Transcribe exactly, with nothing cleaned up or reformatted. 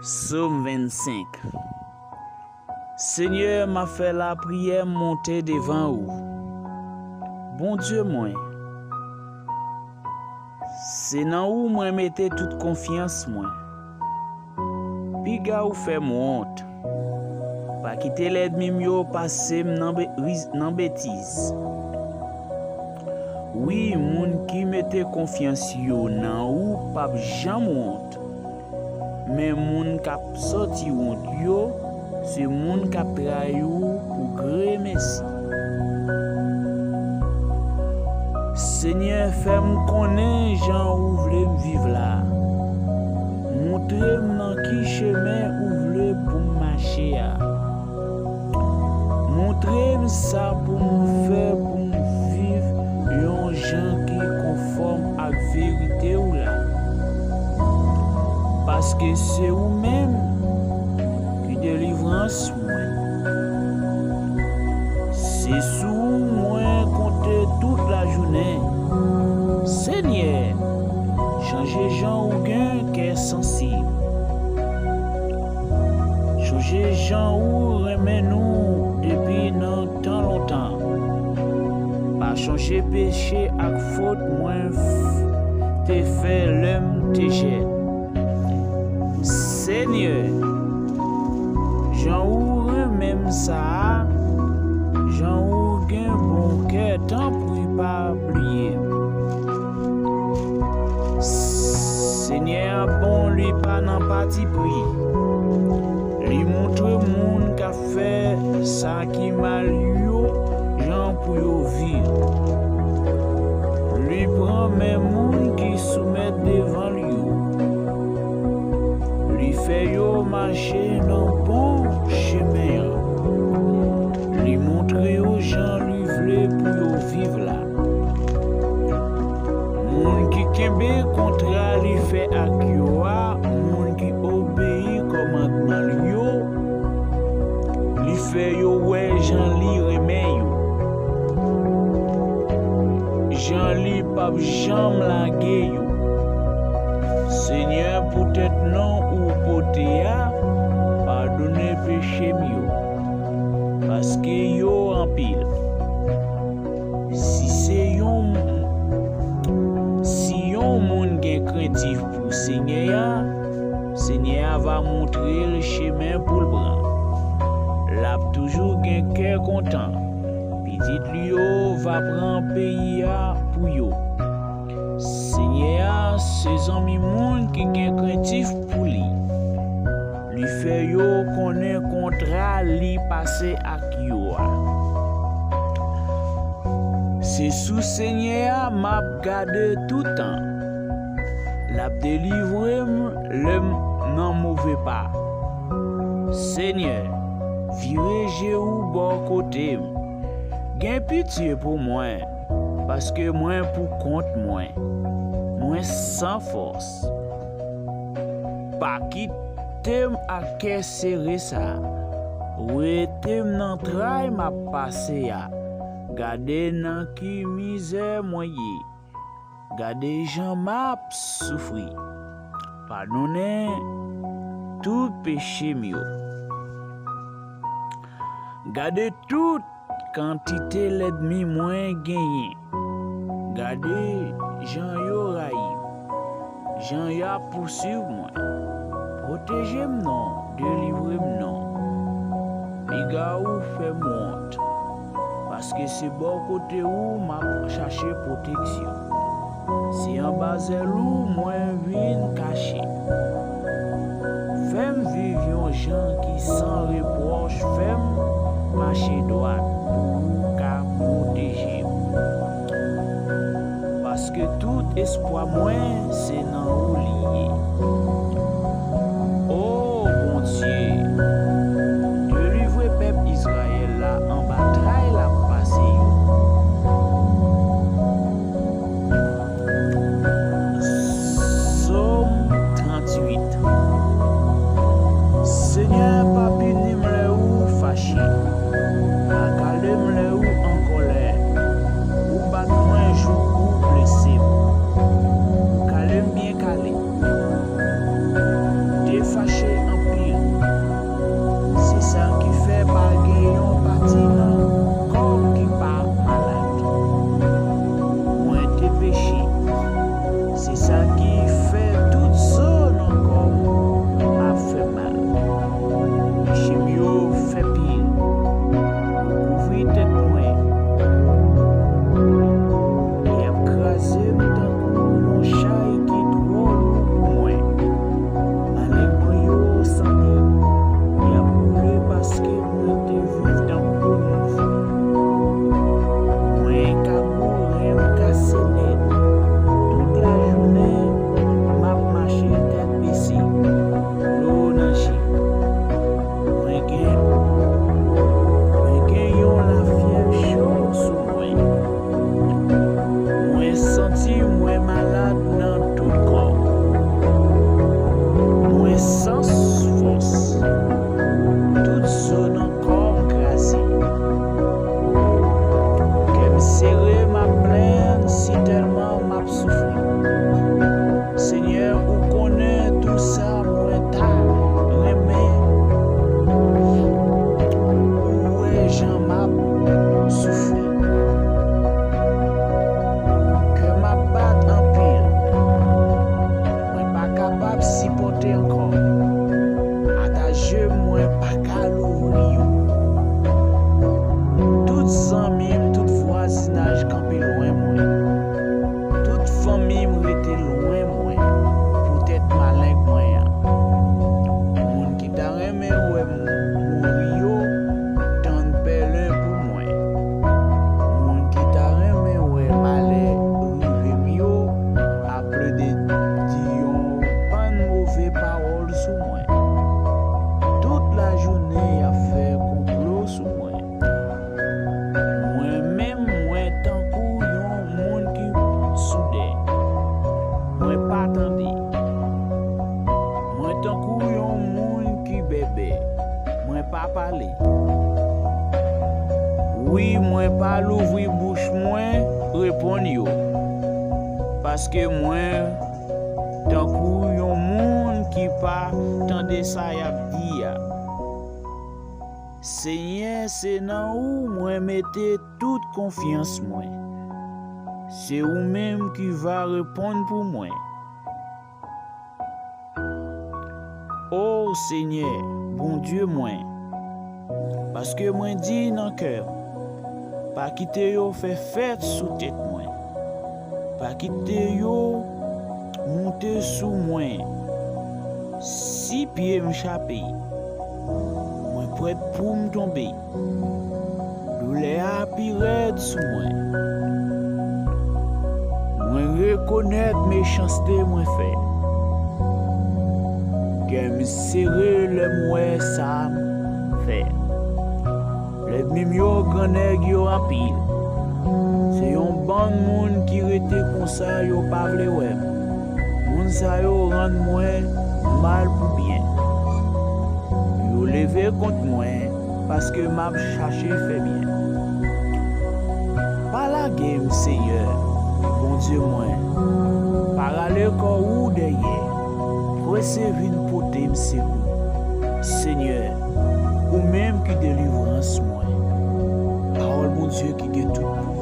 Sòm vennsenk. Senyè, m ap fè lapriyè m monte devan ou. Bondye mwen, se nan ou mwen mete tout konfyans mwen. Piga ou fè m wont. Pa kite lènmi m yo pase m nan be-, riz-, nan betiz. Wi, moun ki mete konfyans yo nan ou p ap janm wont. Men moun k ap sòti wont yo, se moun k ap trayi ou pou gremesi. Senyè, fè m konnen jan ou vle m viv la. Montre m nan ki chemen ou vle pou m mache a. Montre m sa pou m fè pou m viv yon jan ki konfòm ak verite w la. Paske se ou menm ki delivrans mwen. Se sou ou mwen konte tout lajounen. Senyè, chanje jan ou gen kè sansib. Chanje jan ou renmen nou depi nan tan lontan. Pa chonje peche ak fòt mwen f-, te fè lè m te jèn. Senyè, jan ou renmen m sa a, jan ou gen bon kè, tanpri pa bliye m. Senyè a bon, li pa nan patipri. Li montre moun k ap fè sa ki mal yo jan pou yo viv. Li pran men moun ki soumèt devan l yo. Li fè yo mache nan bon chemen an. Li montre yo jan li vle pou yo viv la. Moun ki kenbe kontra li fè ak yo a, moun ki obeyi kòmandman l yo, li fè yo wè jan li renmen yo, jan li p ap janm lage yo. Senyè, poutèt non ou pote a, padone peche m yo, paske yo anpil. Si se yon, si yon moun gen krentif pou Senyè a, Senyè a va montre l chemen pou l pran. L ap toujou gen kè kontan. Pitit li yo va pran peyi a pou yo. Senyè a se zanmi moun ki gen krentif pou li. Li fè yo konnen kontra li pase ak yo a. Se sou Senyè a m ap gade toutan. L ap delivre m lè m nan move pa. Senyè, vire je ou bò kote m. Gen pitye pou mwen, paske mwen pou kont mwen. Mwen san fòs. Pa kite m ak kè sere sa a. Wete m nan tray m ap pase a. Gade nan ki mizè mwen ye. Gade jan m ap soufri. Padonnen tout peche m yo. Gade tout kantite lènmi mwen genyen. Gade jan yo rayi m, jan y ap pousuiv mwen. Pwoteje m non, delivre m non. Piga ou fè m wont, paske se bò kote ou m ap chache pwoteksyon. Se anba zèl ou mwen vin kache. Fè m viv yon jan ki san repwòch, fè m mache dwat pou ou ka pwoteje m. Paske tout espwa mwen se nan ou li ye. O Bondye, delivre pèp Izrayèl la anba tray l ap pase yo. Sòm tranntuit. Senyè, pa pini m lè ou fache. Pa kale m lè ou an kòlè. Ou bat mwen jouk ou blese m. Ou kale m byen kale. sipòte ankò. Ata je m mwen pa ka louvri yo. Tout zanmi m, tout vwazinaj kanpe lwen mwen. Tout fanmi m rete lwen mwen poutèt maleng mwen an. Moun ki ta renmen wè m mouri yo tann pèlen pou mwen. Moun ki ta renmen wè malè rive m yo ap plede di yon bann move pawòl sou mwen. Tout lajounen y ap fè konplo sou mwen. Mwen menm, mwen tankou yon moun ki souden. Mwen pa tande. Mwen tankou yon moun ki bèbè. Mwen pa pale. Wi, mwen pa louvri bouch mwen reponn yo. Paske mwen tankou yon moun ki pa tande sa y ap di a. Senyè, se nan ou mwen mete tout konfyans mwen. Se ou menm ki va reponn pou mwen. O Senyè, Bondye mwen, paske mwen di nan kè m, pa kite yo fè fèt sou tèt mwen. Pa kite yo moute sou mwen. Si pye m chape, mwen prèt pou m tonbe. Doulè a pi rèd sou mwen. Mwen rekonèt mechanste mwen fè. Kè m sere lè m wè sa m fè. Lènmi m yo, grannèg yo anpil. Se yon bann moun ki rete konsa, yo pa vle wè m. Moun sa yo rann mwen mal pou byen. Yo leve kont mwen paske m ap chache fè byen. Pa lage m, Senyè, Bondye mwen. Pa rale kò ou dèyè. Prese vin pote m sekou. Senyè, ou menm ki delivrans mwen. Pawòl Bondye ki gen tout pouvwa.